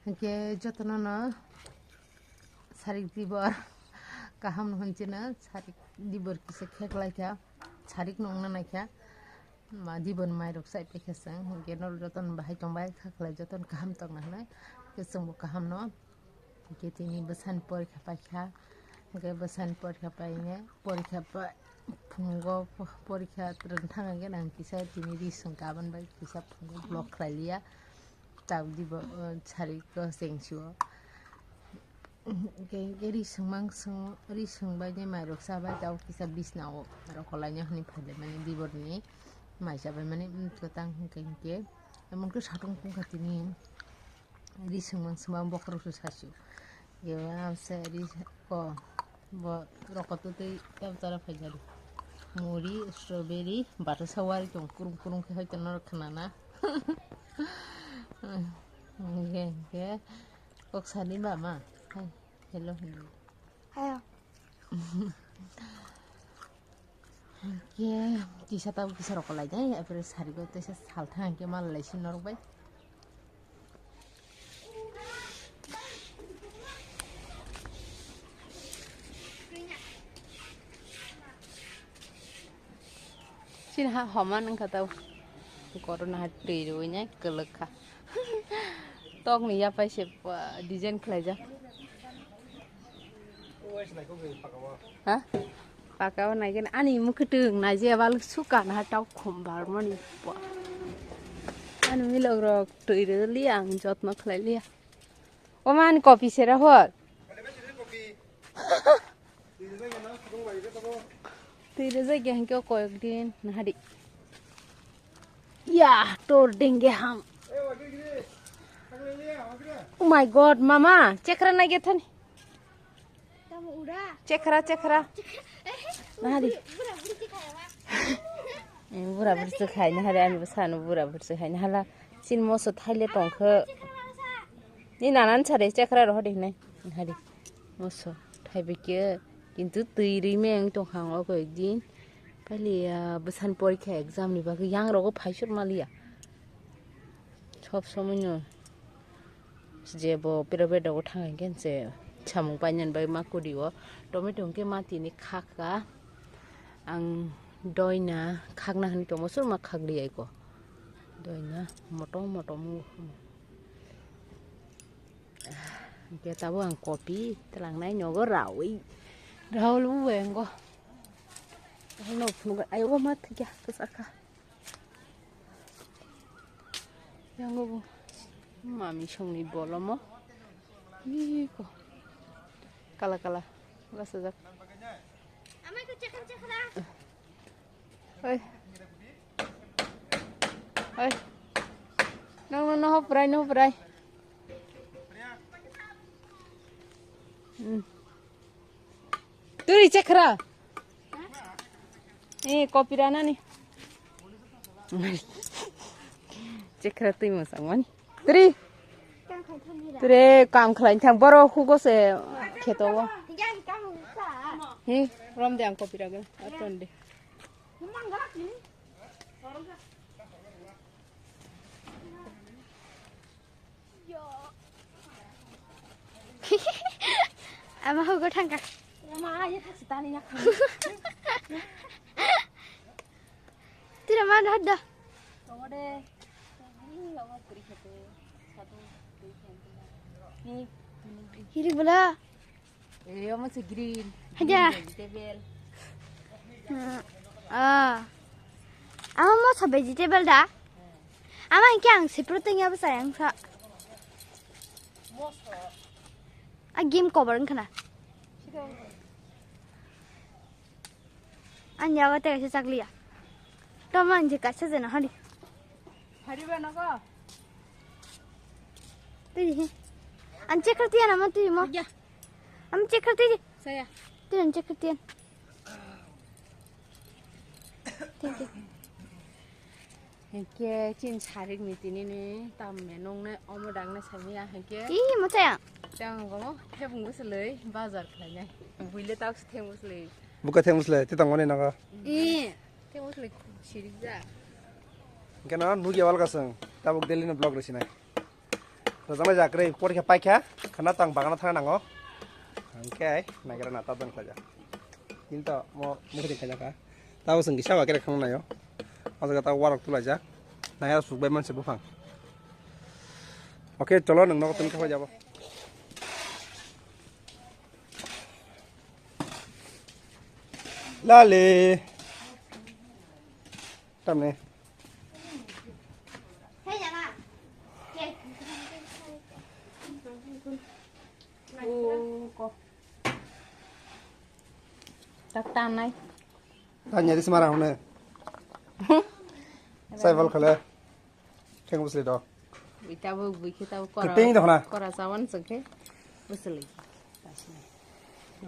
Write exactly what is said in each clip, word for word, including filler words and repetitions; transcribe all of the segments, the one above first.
Hwnkhe jotono no sarik dibor kaham no hwnchino, sarik dibor kisa kheklai kha, sarik no wngna nai kha. Ma dibor mairok chai paikha chwng, hwnkhe norok jotono bahai tongbai kha khlai, jotono kaham tongna hwnwi, hwnkhe chwngbo kaham no. Hwnkhe tini bwsani porikha paikha, hwnkhe bwsani porikha paine, porikha pa-, phungo po-, porikha rwng thang hwnkhe nang kisa tini ri swng kabon bai kisa phungo vlog khlai liya. Tabuk dibo, o, sari ko chengsu o. Hwnkhe, hwnkhe ri swngmang swng, ri swngbai de mairok chabai tabuk kisa bisna o rokolaina hwnwi phailaimani diborni mai chabaimani, mm, kwtang hwnkhe hwnkhe. Emon khe satung tongkha tini. Ri swngmang swngmang bokhorok se sasu. Ge amse ri ko bo rokotwi tei tabjara phaijani. Muri, strawberry, bata sawari tong kurung kurung khe hoito norok khnana. Hwnkhe, hwnkhe kok sani ba ma. Hai, hello, hello. Hello. Hwnkhe kisa tabuk kisa rokolaina hai, apre sarigo teisa salthang hwnkhe malai si norok bai. Chini ha homan wngkha tau. Corona ha twi rwui nai kwlwk kha. Tok ni yapai se, uh, design khlaijak. Ha? Paka o nai gani ani mwkhwtwng nai je bal suka na tau khum bar mani. Ani milok rok twi rw liya ang jotno khlai liya. O man kopi sera hor. Twi rwjak ya hwnkhe koyek din nahadi. Ya, tor denge ham. Oh my God, mama, chekra nai ge thani. Chekra, chekra. Nahadi. Eh, bura buri se khai nahadi, ani bwsano bura buri se khai nahala. Chin moso thaile tongkho. Ni nanan sare chekra rohodi hinai. Hari. Moso. Thaibe ke. Kintu twi rwi meng tongkha ang o koi din. Pali ya bwsan porikha exam ni bagwi yang rogo phaisur maliya. Sob somoi no. Je bo private rogo thang hwnkhe se samung painani bai ma kudi o. Tomato hwnkhe ma tini khakha. Ang doina khakna hwnwi tongo sur ma khakliya iko. Doina motom motom. Hwnkhe tabuk ang kopi twlangnai nogo raui. Raui bo engo. Ano phunukgo, ayo ma thikya, kwchakha. Yango bo mami songni bolomo. Iko. Kala kala. Bwsajak. Oi. Oi. Nang no, no, hoprai, no, hoprai. Hmm. Turi chekra. Eh, kopi rana ni. Chekra tui mo sangmani. Turi. Ture kam khlai thang boro hugo se kheto o. Hi, rom de ang kopi rago. Aton de. Ama hugo thangka. Ama ayo thasi tani yak. Tira man hadda. Tongode. Hi, ama kri khete. Satu. Hi. Hiri bula. Eh, omo se green. Haja. Green vegetable. Hmm. Ah. Amo mosa vegetable da? Ama hingke ang sipro tengya bwsa yang sa. A game cover wngkha na. Ani yago tei kaisa chakliya. Tamo ang je kaisa jena hari. Hari ba nogo? Tei he. Ang check kar tiya na mo tei mo. Ya. Ang check kar tiya. Saya. Tei ang check kar tiya. Thank you. Hingke chin sarik ni tini ni tam me nong ne omo dang ne sami ya hingke. Ih, mo chaya. Tang gomo thebung bwswlwi bazar khlainai. Buile tak theng bwswlwi. Buka theng bwswlwi, te tang mani naga. Ih, theng bwswlwi sirik ja. Hingke no nugya wal kasang, tabuk daily no vlog rwsinai. Rajamai jakre, porikha paikha, khana tang bagana thana nango. Hangke ai, nagira nata don khlaja. Kinto mo mukhe khaja ka. Tabo sengki sawa kere khana nayo. O jaga ta warok tulaja. Naya sukbai manse buphang. Oke, cholo nang nogo tun khabai jabo. Lale. Tamne. Tak tanai. Tanya di semara hone. Sai bal khale. Theng bwsli do. Bui tabuk, bui khe tabuk kora. Kwtwing do hona. Kora chawan chwng khe bwsli.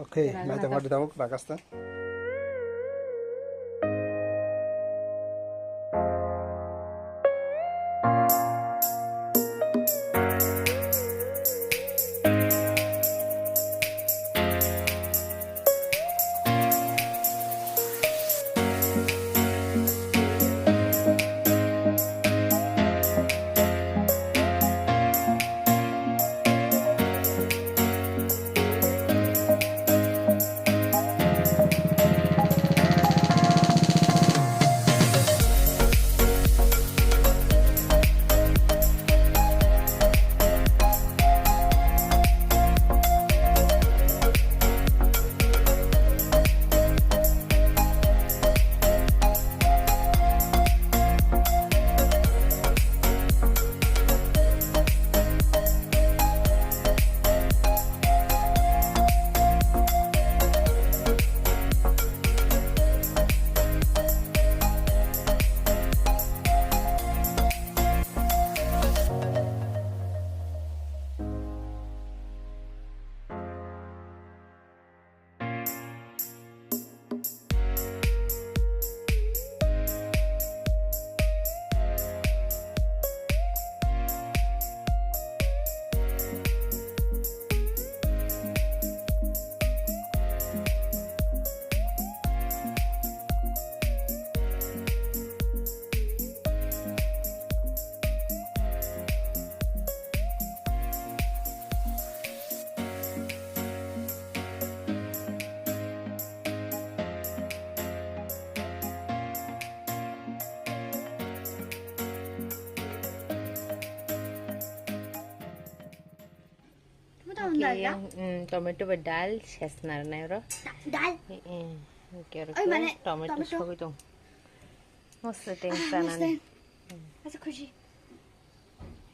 Okay, naithok ma di tabuk, rakasta. Tomato Okay, hwnda yang, mm, tomato bai dal ses narnai oro. Da-, dal. Eh, eh. Okay, oro Oi, ke mane, tomato tomato. Sogwi tong. Mosla teng Ah, sanani. Mosla. Asa khushi.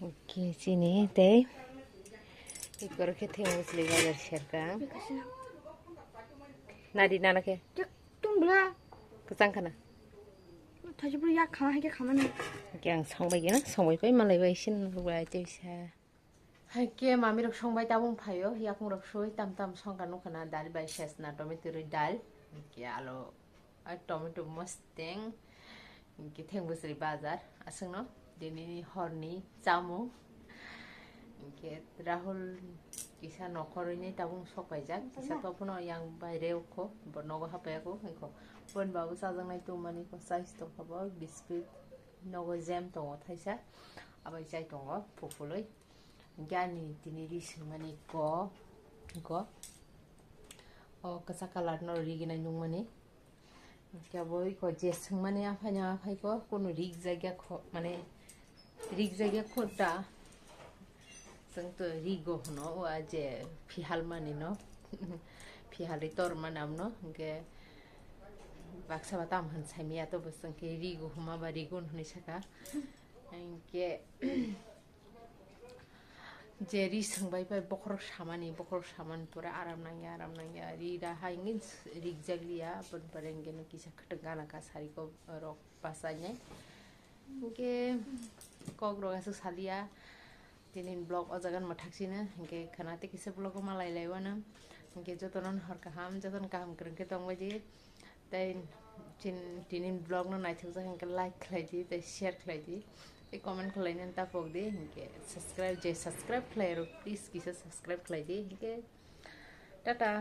Okay, chini tei. Ikor khe theng usli bazar serka. Nadi nana khe. Tuk, tung bla. Kwchang khana. Thaji bro yak khama hai khe khama nai. Khe ang songbai gana, songbai pai malai bai sin rwbai tei sa. Hai khe mami rok songbai tabung phaio, yakung rok sui tam tam songkha nukha na dal bai sesna tomato rwi dal. Khe alo Ai tomato mosteng, hingke theng bwswrwi bazar, aswkno dinini horni chamung. Hingke Rahul kisa nokhorwini tabung sok paijak, kisa to phano yang baire ukho, bo nogo hapaiya kho, hingkho. Bon babu chajaknai tongmani kho, chais tongkha bo, biscuit, nogo jam tongo thaisa, abai chai tongo, phupulwi. Hingke ani tini ri swngmani ko, ko. O kwchak colour no ri gwnai nungmani. Kebo iko je swngmani aphai no aphai ko kunu rik jakya kho, mane rik jakya kho da. Chwng to rigo hwno o a je phihal mani no. Phihal ri tor mani amno hwnkhe baksa ba tam hwn saimaya to bo chwng khe rigo hwma ba rigo hwnwi saka. Hwnkhe Je ri swngbai bai bokhorok samani, bokhorok samani pore aram nangya, aram nangya, ri da hai wngwi rik jak liya, aboni pore hwnkhe no kisa kwtwng gana ka sari ko rok bachai nai. Hwnkhe kok rok aswk saliya, tini vlog o jaga no mwthak sino, hwnkhe khwna tei kisa vlog o malai lai wano, hwnkhe jotono no hor kaham, jotono kaham kwrwng khe tongbai di. Tei chin-, tini vlog no naithok jak hwnkhe like khlai di, tei share khlai di, tei comment khlai nani ta pok di, hwnkhe subscribe, je subscribe khlai rok, please kisa subscribe khlai di, hwnkhe tata.